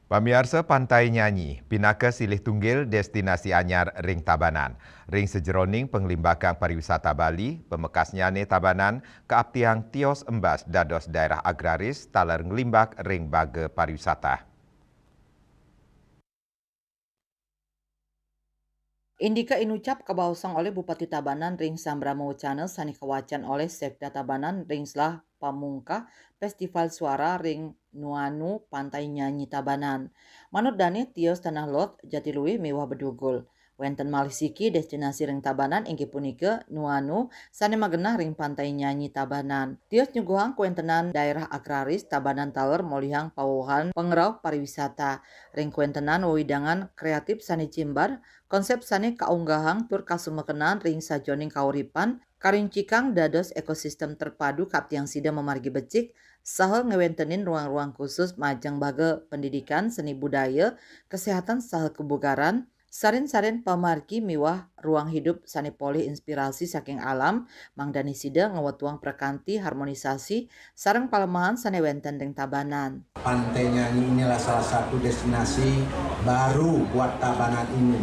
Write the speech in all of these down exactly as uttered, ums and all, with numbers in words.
Pamiarsa, Pantai Nyanyi pinaka silih tunggil destinasi anyar ring Tabanan. Ring sajeroning panglimbakan pariwisata Bali, pamekasnyane Tabanan kaaptiang tios embas dados daerah agraris taler nglimbak ring baga pariwisata. Indika inucap kabaosang olih Bupati Tabanan ring sambrama wacana sane kawacan olih Sekda Tabanan ring selah pamungkah Festival Suara ring Nuanu Pantai Nyanyi Tabanan. Manut dane, tios Tanah Lot, Jatiluwih miwah Bedugul. Wenten malih siki destinasi ring Tabanan, inggih punika Nuanu sane magenah ring Pantai Nyanyi Tabanan. Tios nyuguhang kawentenan daerah agraris Tabanan taler molihang pawohan pangrauh pariwisata. Ring kawentenan wewidangan kreatif sane jimbar, konsep sane kaunggahang tur kasumekenan ring sajeroning kauripan, karincikang dados ekosistem terpadu kaaptiang sida mamargi becik saha ngwentenin ruang-ruang khusus majeng baga pendidikan, seni budaya, kesehatan saha kebugaran, sarin-sarin pamargi miwah ruang hidup sane polih inspirasi saking alam, mangdane sida ngwetuang prakanti harmonisasi sareng palemahan sane wenten ring Tabanan. Pantai Nyanyi inilah salah satu destinasi baru buat Tabanan ini.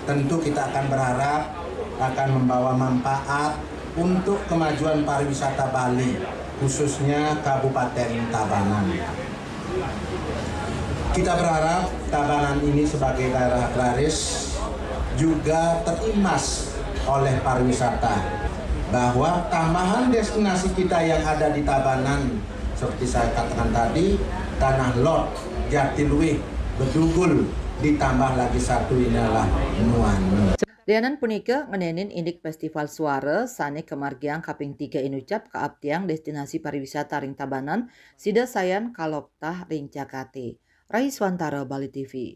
Tentu kita akan berharap akan membawa manfaat untuk kemajuan pariwisata Bali, khususnya Kabupaten Tabanan. Kita berharap Tabanan ini sebagai daerah agraris juga terimbas oleh pariwisata, bahwa tambahan destinasi kita yang ada di Tabanan, seperti saya katakan tadi, Tanah Lot, Jatiluwih, Bedugul, ditambah lagi satu, inilah Nuanu. Lianan punika ngenenin indik Festival Suara sane kamargiang kaping tiga inucap kaaptiang destinasi pariwisata ring Tabanan, sida sayan kaloptah ring jagate. Raiswantara, Bali T V.